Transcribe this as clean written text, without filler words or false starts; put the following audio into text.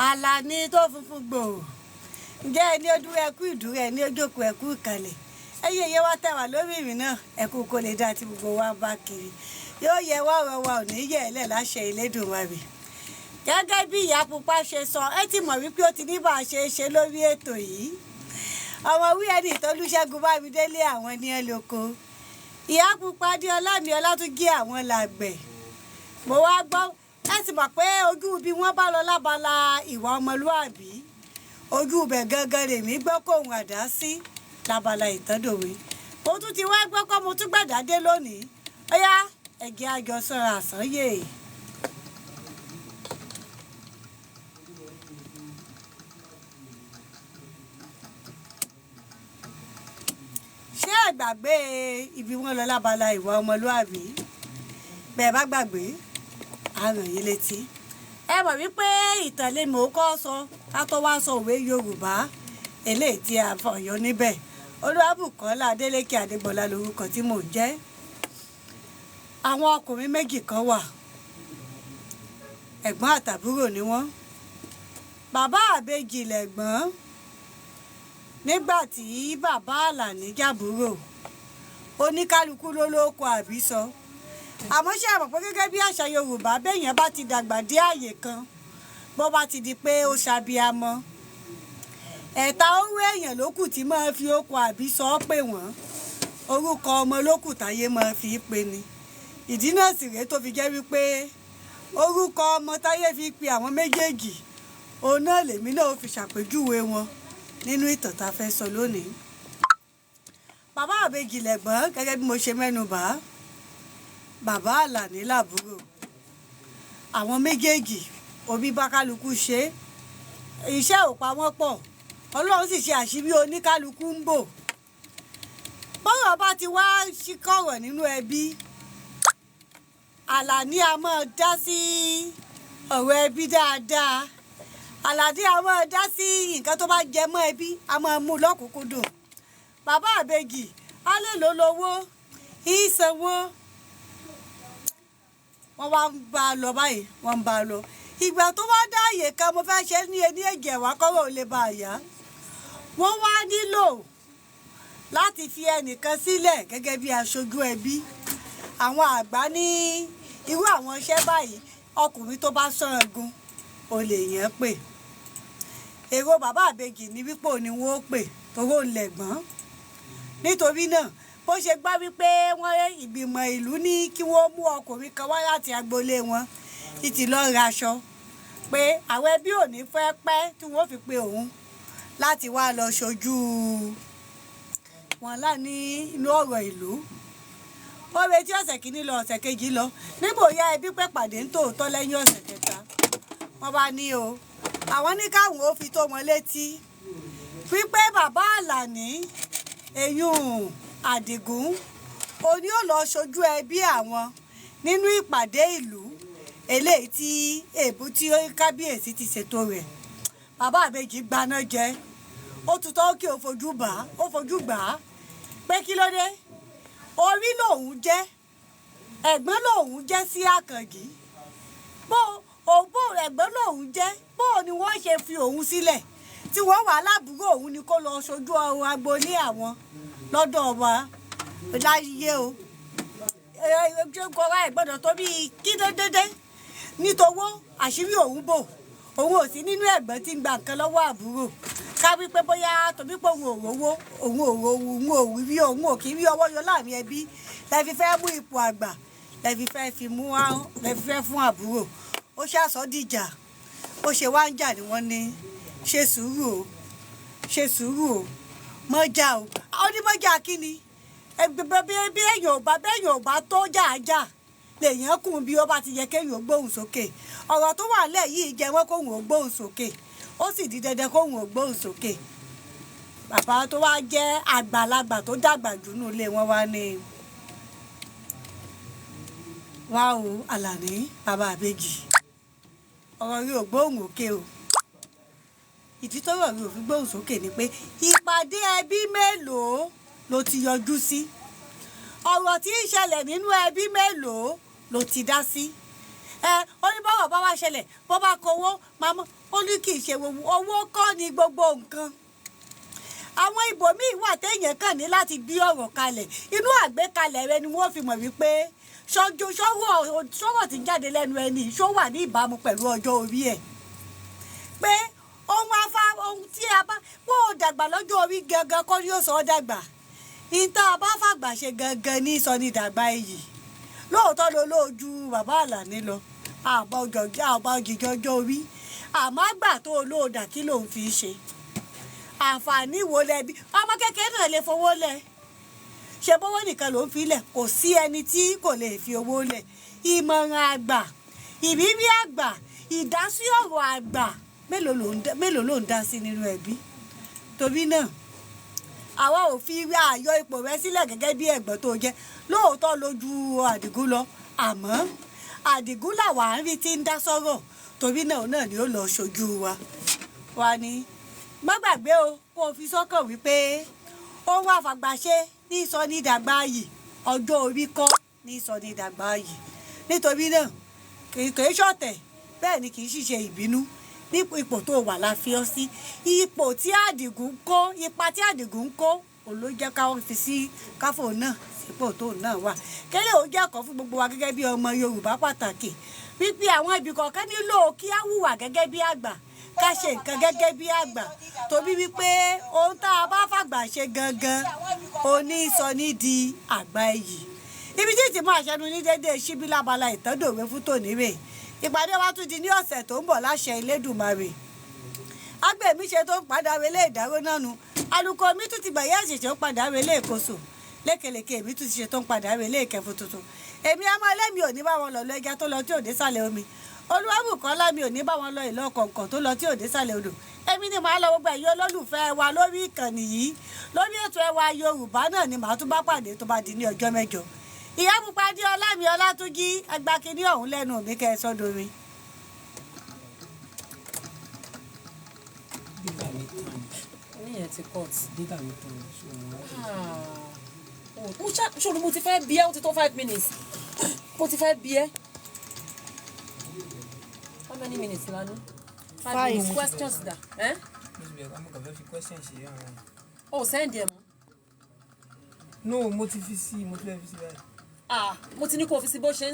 Àlàní tó funfun gbòò. Ǹjẹ́ ẹni ó dúró ẹkú ìdúró, ẹni ó jókòó ẹkú ìkàlẹ̀. Ẹyẹ ìyẹn wá tẹ̀wà lórí ìrìn náà, ẹkú kó lè dá tí gbogbo wa bá kiri. Yóò yẹ wá, ọ̀rọ̀ wa ò ní yẹ̀ ẹ́ lẹ̀ láṣẹ Elédùmarè. Gẹ́gẹ́ bí Ìyá Pupa ṣe sọ, ẹ ti mọ̀ wípé ó ti ní bá a ṣe é ṣe lórí ètò yìí. Ọmọ wí ẹni ìtọ́lúṣẹ́gun Bámidélé àwọn ní ẹ lóko. Ìyá Pupa Adéọlá mi Ọlátúnjí àwọn làgbẹ̀. Mo wá gbọ́, ẹ sì mọ̀ pé ojú bí wọ́n bá lọ lábala ìwà ọmọlúàbí, ojú ibẹ̀ gangan lèmi gbọ́ kóhun àdá sí lábala ìtọ́dọ̀wé. Mo tún ti wá gbọ́ kọ́, mo tún gbàdá dé lónìí. Ó yá, ẹ̀gẹ́ àjọsọ̀rọ̀ àsányè. Ṣé ẹ gbàgbé ibi wọn lọ lábala ìwà ọmọlúàbí? Bẹ́ẹ̀ bá gbàgbé, á ràn yín létí. Ẹ mọ̀ wípé ìtàn lè mọ̀ ó kọ́ sọ ká tó wá sọ òwe Yorùbá eléyìí tí a fọyọ níbẹ̀. Olúwabùkọ́lá Adélékè Adégbọlá lorúkọ tí mò ń jẹ́. Àwọn ọkùnrin méjì kan wà, ẹ̀gbọ́n àtàbúrò ni wọ́n. Bàbá àbejì lẹ̀gbọ́n nígbà tí bàbá Àlàní jàbúrò. Oníkálukú ló lóko àbísọ. Àmọ́ ṣé ẹ mọ̀ pé gẹ́gẹ́ bí àṣà Yorùbá, béèyàn bá ti dàgbà dé àyè kan, bó bá ti di pé ó ṣàbíamọ, ẹ̀ta owó èèyàn ló kù tí máa fi okò àbísọ pè wọ́n. Orúkọ ọmọ ló kù táyé máa fi pe ni. Ìdí náà sì rèé tó fi jẹ́ wípé orúkọ ọmọ táyé fi pe àwọn méjèèjì, òun náà lèmi náà ó fi ṣàpèjúwe wọn nínú ìtàn tá a fẹ́ sọ lónìí. Bàbá àbejì lẹ̀gbọ́n gẹ́gẹ́ bí mo ṣe mẹ́nu bà á. Bàbá Àlàní làbúrò. Àwọn méjèèjì òbí bá kálukú ṣe, iṣẹ́ ò pa wọ́n pọ̀. Ọlọ́run sì ṣe àṣírí oníkálukú ń bò. Bọ́rọ̀ bá ti wá ṣíkọ̀rọ̀ nínú ẹbí, Àlàní a máa dá sí ọ̀rọ̀ ẹbí dáadáa. Àlàní a máa dá sí nǹkan tó bá jẹ mọ́ ẹbí, a máa mú lọ́kùnkúndùn. Bàbá àbejì á lè lò lówó, ìsanwó. Wọ́n wá ń bá a lọ báyìí, wọ́n ń bá a lọ. Ìgbà tó wá dá àyè kan, mo fẹ́ ṣe ní ẹni ẹ̀jẹ̀ wá kọ́rọ̀ ò lè bá a yá. Wọ́n wá nílò láti fi ẹnìkan sílẹ̀ gẹ́gẹ́ bí aṣojú ẹbí. Àwọn àgbà ní irú àwọn iṣẹ́ báyìí, ọkùnrin tó bá sángun ò lè yàn pè. Èrò bàbá àbejì ní wípé òun ni wọ́n ó pè torí òun lẹ̀gbọ́n. Nítorí náà, bó ṣe gbọ́ wípé wọ́n ìgbìmọ̀ ìlú ní kí wọ́n mú ọkùnrin kan wá láti agboolé wọn títí lọ ra aṣọ pé àwọn ẹbí ò ní fẹ́ pẹ́ tí wọ́n fi pe òun láti wá lọ ṣojú wọn lá ní inú ọ̀rọ̀ ìlú. Ó retí ọ̀sẹ̀ kìíní lọ, ọ̀sẹ̀ kejì lọ. Nígbò ya ẹbí pẹ́ pàdé ń tòótọ́ lẹ́yìn ọ̀sẹ̀ kẹta. Wọ́n bá ní o, àwọn ní káwọn ó fi tó wọn létí wípé bàbá Àlàní èyún Àdìgún òní ò lọ ṣojú ẹbí àwọn nínú ìpàdé ìlú eléyìí tí èbú tí kábíyèsí ti ṣètò rẹ̀. Bàbá àbejì gbaná jẹ, ó tutọ́ kí ó fojú bà á, ó fojú gbà á pé kí ló dé? Orí lòun jẹ́, ẹ̀gbọ́n lòun jẹ́ sí Àkànjí. Bó òbó ẹ̀gbọ́n lòun jẹ́, bó ni wọ́n ṣe fi òun sílẹ̀ tí wọ́n wà lábúrò òun ni kó lọ ṣojú ọrọ̀ agboolé àwọn lọ́dọ̀ wa láyé o. Kọ́ra ẹ̀ gbọ́dọ̀ tó bí kí ló dédé nítowó àṣírí òun bò. Òun ò sí nínú ẹ̀gbọ́n tí ń gba nǹkan lọ́wọ́ àbúrò. Ká wí pé bóyá torí pé òun ò rówó, òun ò rówó, òun ò rí, òun ò kí rí ọwọ́ yọ láàrin ẹbí. Lẹ fi fẹ́ mú ipò àgbà, lẹ fi fẹ́ fi mú á, lẹ fi fẹ́ fún àbúrò. Ó ṣàsọ dìjà. Bó ṣe wá ń jà ni wọ́n ní ṣe sùúrù o, ṣe sùúrù o, mọ́ jà o. Ó ní mọ́ jà kí ni? Bí èèyàn ò bá, bí èèyàn ò bá tó jà á jà, lèèyàn kùn bí ó bá ti yẹ kéèyàn ó gbóhùn sókè. Ọ̀rọ̀ tó wà nílẹ̀ yìí jẹ́ wọ́n kóhun ó gbóhùn sókè. Ó sì di dandan kóhun ó gbóhùn sókè. Bàbá tó wá jẹ́ àgbàlagbà tó dàgbà jù nínú ilé wọn wá ní, wá o Àlàní, bàbá àbejì. Ọ̀rọ̀ rí ò gbóhùn òkè o. Ìdí tọ́rọ̀ rí ò fi gbóhùn sókè ni pé ìpàdé ẹbí mélòó ló ti yọjú sí? Ọ̀rọ̀ tí ń ṣẹlẹ̀ nínú ẹbí mélòó ló ti dá sí? Ẹ, ó ní bọ́rọ̀ bá wá ṣẹlẹ̀, bó bá kowó, màmá, ó ní kì í ṣe owó kọ́ ni gbogbo nǹkan. Àwọn ibòmíì wà téèyàn kàn ní láti gbé ọ̀rọ̀ kalẹ̀, inú àgbékalẹ̀ rẹ ni wọ́n fi mọ̀ wípé sọ́wọ́ tí ń jáde lẹ́nu ẹni ṣó wà ní ìbámu pẹ̀lú ọjọ́ orí ẹ̀, pé ohun afa ohun tí a bá wọ́n ò dàgbà lọ́jọ́ orí gangan kọ́ ni yóò sọ ọ́ dàgbà, ìta bá fàgbà ṣe gangan ní sọ ní dàgbà iyì. Lóòótọ́ ló lójú bàbá Àlàní lọ, àbá òjijì ọjọ́ orí, àmọ́ àgbà tó olóòdà kí lòun fi ṣe àǹfààní wo lẹbi ọmọ kékeré náà lè fowó lẹ̀, ṣe bówó nìkan ló ń fi lẹ̀, kò sí ẹni tí kò lè fi owó lẹ̀. Ìmọ̀ràn àgbà, ìrírí àgbà, ìdásí ọ̀rọ̀ àgbà mélòó ló ń dá sí nínú ẹbí? Torí náà àwa ò fi àyọ ipò rẹ sílẹ̀ gẹ́gẹ́ bí ẹ̀gbọ́n tó jẹ́. Lóòótọ́ lójú Àdìgún lọ, àmọ́ Àdìgún làwa ń rí tí ń dá sọ́rọ̀, torí náà náà ni ó lọ ṣojú wa. Wa ni má gbàgbé o, kó o fi sọ́kàn wípé ohun àfàgbàṣe ní sọ ní ìdàgbà yìí, ọjọ́ orí kọ́ ní sọ ní ìdàgbà yìí. Nítorí náà kì í ṣọ̀tẹ̀, bẹ́ẹ̀ ni kì í sì ṣe ìbínú. Ní ipò tó wà la fi ọ́ sí, ipò tí Àdìgún kó, ipa tí Àdìgún kó òun ló jẹ́ ká fi sí káfò náà sípò tó náà wà. Kélé ò jẹ́ ẹ̀kọ́ fún gbogbo wa gẹ́gẹ́ bí ọmọ Yorùbá pàtàkì wípé àwọn ibì kọ̀ọ̀kan nílò kí á hùwà gẹ́gẹ́ bí àgbà, ká ṣe nǹkan gẹ́gẹ́ bí àgbà, torí wípé ohun tá a bá fàgbà ṣe gangan oní sọ ní di àgbà iyì. Ibi tí ìtì máa ṣẹnu ní déédéé síbí lábala ìtọ́dọ̀wé fún tòní rè. Ìpàdé wa tún di ní ọ̀sẹ̀ tó ń bọ̀ láṣẹ Elédùmarè. Agbèmí ṣe tó ń padà relé ìdáró náà nu, alùkò mi tún ti gbẹ̀yẹ́ ṣẹ̀ṣẹ̀ ń padà relé ìkóso, lékelèké èmi tún ti ṣe tó ń padà relé ìkẹfun tuntun. Èmi àmọ́ ẹlẹ́mi ò ní bá wọn lọ lọ ẹja tó lọ tí ò dé sàlẹ̀ omi. Olúwabùkọ́lá mi ò ní bá wọn lọ ìlọ kọ̀ọ̀kan tó lọ tí ò dé sàlẹ̀ odò. Èmi ni màá lọ gbogbo ẹ̀yin olólùfẹ́ wa lórí ìkànnì yìí, lórí ètò Ẹwà Yorùbá náà ni màá tún bá pàdé tó bá di ní ọjọ́ mẹ́jọ. Ìyá pupa dé Ọlámi Ọlátúnjí agbákiní ọ̀hún lẹ́nu mi kẹ́ ẹ sọ́dọ̀ mi. Data mi tán ni. Oníyẹn ti cut. Data mi tán ni. So mo wá ṣe. Mo ṣá ṣòro, mo ti fẹ́ bí ẹ́, ó ti tó 5 minutes. Mo ti fẹ́ bí ẹ́. How many minutes la ní? 5 minutes. Questions da. Eh? Mo ti bẹ̀rẹ̀, mo kàn fẹ́ fi question ṣe àwọn. O send ẹ̀ mọ́. No, mo ti fi sí, mo ti fẹ́ fi sí báyìí. Ah, mo ti ní kó o fi sí bó ṣe ń